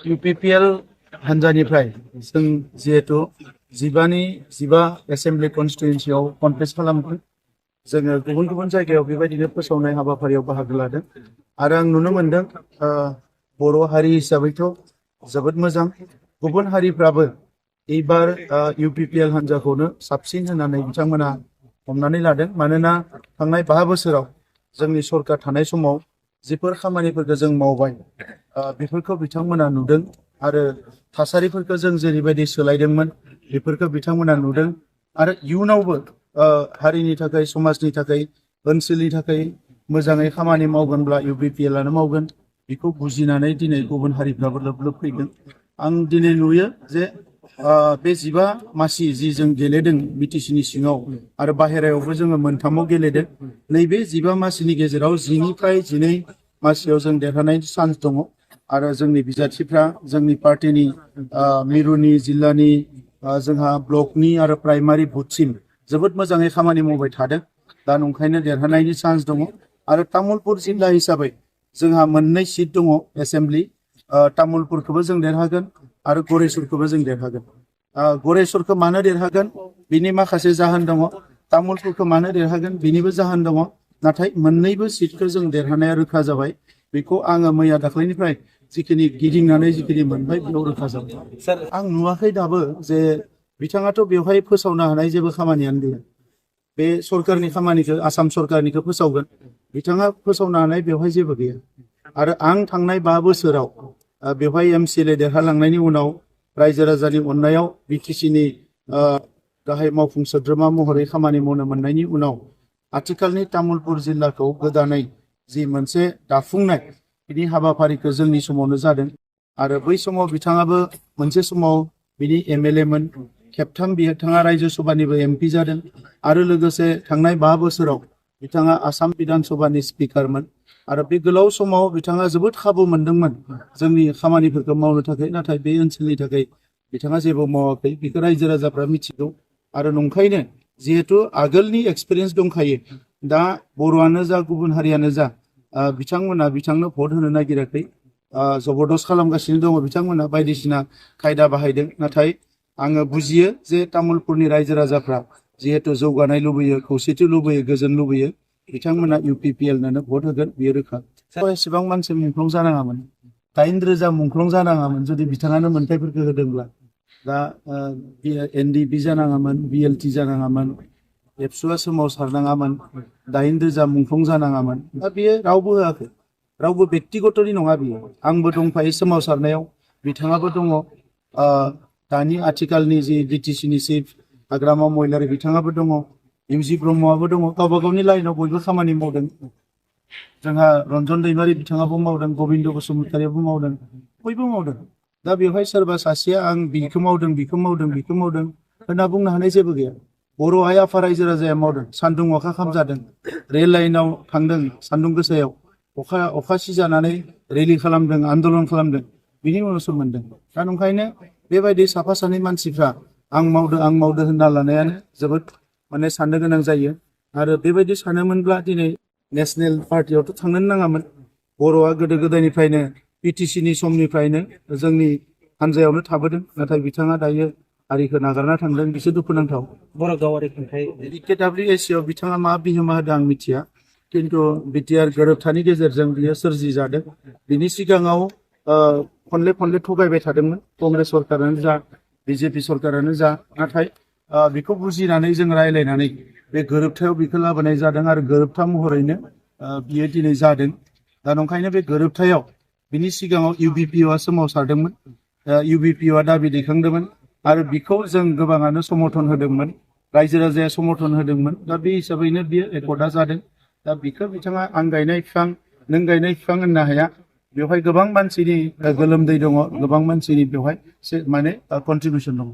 UPPL हानजानिफ्राय जों जिहेतु 15 assembly कन्स्टिट्युएन्सियाव contest खालामदों जोङो गुबुन गुबुन जायगायाव बेबायदिनो फोसावनाय हाबाफारियाव बाहागो लादों आरो आं नुनो मोनदों बर' हारि हिसाबैथ' जोबोद मोजां गुबुन हारिफ्राबो एबार UPPL हानजाखौनो साबसिन होननानै बिथांमोना हमनानै लादों मानोना थांनाय 5 बोसोराव जोंनि सरकार थानाय समाव जिफोर खामानिफोरखौ जों मावबाय बेफोरखौ बिथांमोना नुदों आरो थासारिफोरखौ जों जेरैबायदि सोलायदोंमोन बेफोरखौ बिथांमोना नुदों आरो इयुनावबो हारिनि थाखाय समाजनि थाखाय ओनसोलनि थाखाय मोजाङै खामानि मावगोनब्ला UPPL आनो मावगोन बेखौ बुजिनानै दिनै गुबुन हारिफ्राबो लोब लोब फैदों आं दिनै नुयो जे बे 15 मासि जि जों गेलेदों BTCनि सिङाव आरो बाहेरायावबो जोङो मोनथामाव गेलेदों नैबे 15 मासिनि गेजेराव 10 निफ्राय 12 मासियाव जों देरहानायनि चान्स दङ आरो जोंनि बिजाथिफ्रा जोंनि पार्टीनि मिरुनि जिल्लानि जोंहा ब्लकनि आरो प्राइमारि बुथसिम जोबोद मोजाङै खामानि मावबाय थादों दा नंखायनो देरहानायनि चान्स दङ आरो तामुलपुर जिल्ला हिसाबै जोंहा 2 सिट दङ एसेम्बलि तामुलपुरखौबो जों देरहागोन आरो गरेस्वरखौबो जों देरहागोन गरेस्वरखौ मानो देरहागोन बिनि माखासे जाहोन दङ तामुलपुरखौ मानो देरहागोन बिनिबो जाहोन दङ नाथाय मोन्नैबो सिटखौ जों देरहानाया रोखा जाबाय बेखौ आङो मैया दाख्लैनिफ्राय जिखिनि गिदिंनानै जिखिनि मोनबाय बेयाव रोखा जाबाय आं नुवाखै दाबो जे बिथाङाथ' बेवहाय फोसावनो हानाय जेबो खामानियानो गैया बे सरकारनि खामानिखौ आसाम सरकारनिखौ फोसावगोन बिथाङा फोसावनो हानाय बेवहाय जेबो गैया आरो आं थांनाय 5 बोसोराव बेवहाय MCLA देरहालांनायनि उनाव रायजो राजानि अननायाव BTCनि गाहाय मावफुं सोद्रोमा महरै खामानि मावनो मोननायनि उनाव आथिखालनि तामुलपुर जिल्लाखौ गोदानै जि मोनसे दाफुंनाय बिनि हाबाफारिखौ जोंनि समावनो जादों आरो बै समाव बिथाङाबो मोनसे समाव बिनि MLA मोन खेबथाम बिथाङा रायजो सभानिबो MP जादों आरो लोगोसे थांनाय 5 बोसोराव बिथाङा आसाम बिधान सभानि स्पिकारमोन आरो बे गोलाव समाव बिथाङा जोबोद खाबु मोनदोंमोन जोंनि खामानिफोरखौ मावनो थाखाय नाथाय बे ओनसोलनि थाखाय बिथाङा जेबो मावाखै बेखौ रायजो राजाफ्रा मिथिगौ आरो नंखायनो जिहेतु आगोलनि एक्सपिरियेन्स दंखायो दा बर'आनो जा गुबुन हारियानो जा बिथांमोना बिथांनो भट होनो नागिराखै जबरदस्त खालामगासिनो दङ बिथांमोना बायदिसिना खायदा बाहायदों नाथाय आङो बुजियो जे तामुलपुरनि रायजो राजाफ्रा जिहेतु जौगानाय लुबैयो खौसेथि लुबैयो गोजोन लुबैयो बिथांमोना UPPL नानो भट होगोन बेयो रोखा एसेबां मानसि मुंख्लं जानाङामोन 8,000 मुंख्लं जानाङामोन जुदि बिथाङानो मोन्थाइफोरखौ होदोंब्ला दा NDP जानाङामोन BLT जानाङामोन एबसुआ सोमावसारनाङामोन 8,000 मुंख्लं जानाङामोन दा बेयो रावबो होआखै रावबो बेक्तिगतनि नङा बियो आंबो दंफायो सोमावसारनायाव बिथाङाबो दङ दानि आथिखालनि जि BTCनि चिफ हाग्रामा महिलारि बिथाङाबो दङ UG ब्रह्मआबो दङ गावबा गावनि लाइनाव बयबो खामानि मावदों जोंहा रन्जन दैमारि बिथाङाबो मावदों गबिन्द बसुमतारियाबो मावदों बयबो मावदों दा बेवहाय सोरबा सासेया आं बिखौ मावदों बिखौ मावदों बिखौ मावदों होनना बुंनो हानाय जेबो गैया बर' आइ आफा रायजो राजाया मावदों सान्दुं अखा खामजादों रेल लाइनाव थांदों सान्दुं गोसायाव अखा सिजानानै रेलि खालामदों आन्दलन खालामदों बिनि उनावसो मोनदों दा नंखायनो बेबायदि साफा सानै मानसिफ्रा आं मावदों होनना लानायानो जोबोद माने साननो गोनां जायो आरो बेबायदि सानोमोनब्ला दिनै नेशनेल पार्टियावथ' थांनोनो नाङामोन बर'आ गोदो गोदायनिफ्रायनो BTCनि समनिफ्रायनो जोंनि हानजायावनो थाबोदों नाथाय बिथाङा दायो हारिखौ नागारना थांदों बिसोर दुखुनांथाव बर' गावारि खन्थाइ BKWACआव बिथाङा मा बिहोमा होदों आं मिथिया किन्तु BTR गोरोबथानि गेजेरजों बियो सोरजिजादों बिनि सिगाङाव खनले थगायबाय थादोंमोन कंग्रेस सरकारानो जा BJP सरकारानो जा नाथाय बेखौ बुजिनानै जों रायलायनानै बे गोरोबथायाव बेखौ लाबोनाय जादों आरो गोरोबथा महरैनो बियो दिनै जादों दा नंखायनो बे गोरोबथायाव बिनि सिगाङाव UBPOआ सोमावसारदोंमोन UBPOआ दाबि दैखांदोंमोन आरो बिखौ जों गोबाङानो समर्थन होदोंमोन रायजो राजाया समर्थन होदोंमोन दा बे हिसाबैनो बियो एकर्डआ जादों दा बिखौ बिथाङा आं गायनाय बिफां नों गायनाय बिफां होननो हाया बेवहाय गोबां मानसिनि गोलोमदै दङ गोबां मानसिनि बेवहाय माने कन्ट्रिबिउसन दङ